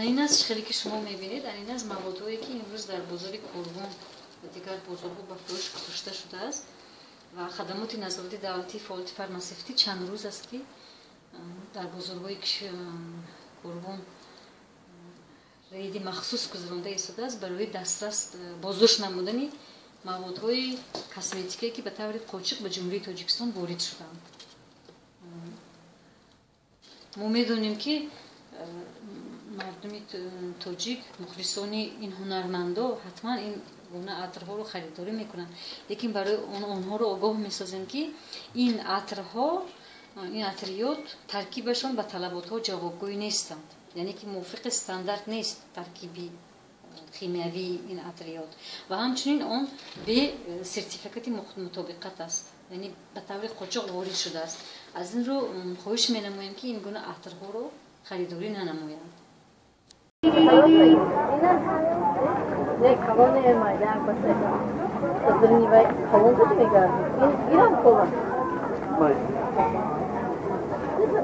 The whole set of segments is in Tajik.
Ин аст, хеле ки шумо мебинед, ин аст маводҳое, ки имрӯз дар бозори Корвон ва дигар бозорҳо ба фурӯш гузошта шудааст ва хадамоти назорати давлатии фаъолияти фармасевтӣ чанд рӯз аст, ки дар бозорҳои Корвон рейди махсус гузаронда истодааст барои дастрас боздошт намудани маводҳои косметикае, ки ба таври қочиқ ба Ҷумҳурии Тоҷикистон ворид шуданд. Мо медонем, ки мардуми тоҷик, мухлисони ин ҳунармандо, ҳатман ин гуна атрҳоро харидорӣ мекунанд, лекин барои онҳоро огоҳ месозем, ки ин атрҳо, ин атриёт таркибашон ба талаботҳо ҷавобгӯй нестанд, яъне ки мувофиқи стандарт нест таркиби химиявии ин атриёт ва ҳамчунин он бе сертификати мутобиқат аст, яъне ба таври қочоқ ворид шудааст. Аз ин рӯ хоҳиш менамоем, ки ин гуна атрҳоро харидорӣ нанамоянд. Не, калоне майда басайда. Зрни вай калон куди мегарди. Ин инам кола. Май.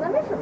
Намешад.